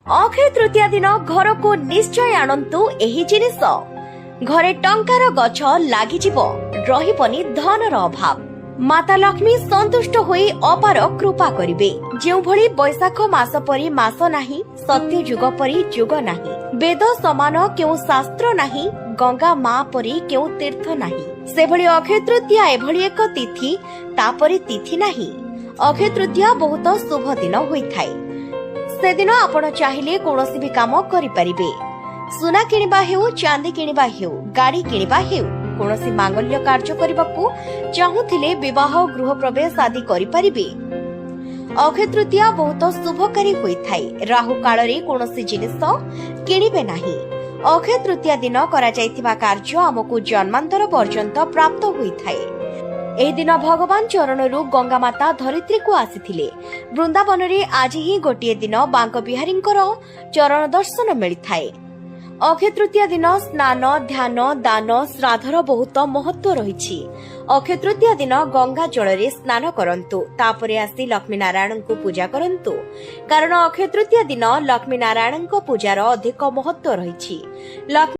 ଅକ୍ଷୟ ତୃତୀୟା ଦିନ ଘରକୁ ନିଶ୍ଚୟ ଆଣନ୍ତୁ ଏହି ଜିନିଷ। ଘରେ ଟଙ୍କାର ଗଛ ଲାଗିଯିବ, ରହିବନି ଧନର ଅଭାବ। ମାତା ଲକ୍ଷ୍ମୀ ସନ୍ତୁଷ୍ଟ ହୋଇ ଅପାର କୃପା କରିବେ। ଯେଉଁଭଳି ବୈଶାଖ ମାସ ପରି ମାସ ନାହିଁ, ସତ୍ୟ ଯୁଗ ପରି ଯୁଗ ନାହିଁ, ବେଦ ସମାନ କେଉଁ ଶାସ୍ତ୍ର ନାହିଁ, ଗଙ୍ଗା ମା ପରି କେଉଁ ତୀର୍ଥ ନାହିଁ, ସେଭଳି ଅକ୍ଷୟ ତୃତୀୟା ଏଭଳି ଏକ ତିଥି, ତାପରି ତିଥି ନାହିଁ। ଅକ୍ଷୟ ତୃତୀୟା ବହୁତ ଶୁଭ ଦିନ ହୋଇଥାଏ। ସେଦିନ ଆପଣ ଚାହିଁଲେ କୌଣସି ବି କାମ କରିପାରିବେ। ସୁନା କିଣିବା ହେଉ, ଚାନ୍ଦି କିଣିବା ହେଉ, ଗାଡି କିଣିବା ହେଉ, କୌଣସି ମାଙ୍ଗଲ୍ୟ କାର୍ଯ୍ୟ କରିବାକୁ ଚାହୁଁଥିଲେ ବିବାହ, ଗୃହ ପ୍ରବେଶ ଆଦି କରିପାରିବେ। ଅକ୍ଷୟ ତୃତୀୟା ବହୁତ ଶୁଭକାରୀ ହୋଇଥାଏ। ରାହୁ କାଳରେ କୌଣସି ଜିନିଷ କିଣିବେ ନାହିଁ। ଅକ୍ଷୟ ତୃତୀୟା ଦିନ କରାଯାଇଥିବା କାର୍ଯ୍ୟ ଆମକୁ ଜନ୍ମାନ୍ତର ପର୍ଯ୍ୟନ୍ତ ପ୍ରାପ୍ତ ହୋଇଥାଏ। ଏହି ଦିନ ଭଗବାନ ଚରଣରୁ ଗଙ୍ଗା ମାତା ଧରିତ୍ରୀକୁ ଆସିଥିଲେ। ବୃନ୍ଦାବନରେ ଆଜି ହିଁ ଗୋଟିଏ ଦିନ ବାଙ୍କ ବିହାରୀଙ୍କର ଚରଣ ଦର୍ଶନ ମିଳିଥାଏ। ଅକ୍ଷୟ ତୃତୀୟା ଦିନ ସ୍ନାନ, ଧ୍ୟାନ, ଦାନ, ଶ୍ରାଦ୍ଧର ବହୁତ ମହତ୍ଵ ରହିଛି। ଅକ୍ଷୟ ତୃତୀୟା ଦିନ ଗଙ୍ଗା ଜଳରେ ସ୍ନାନ କରନ୍ତୁ, ତାପରେ ଆସି ଲକ୍ଷ୍ମୀ ନାରାୟଣଙ୍କୁ ପୂଜା କରନ୍ତୁ, କାରଣ ଅକ୍ଷୟ ତୃତୀୟା ଦିନ ଲକ୍ଷ୍ମୀ ନାରାୟଣଙ୍କ ପୂଜାର ଅଧିକ ମହତ୍ଵ ରହିଛି। ଲକ୍ଷ୍ମୀ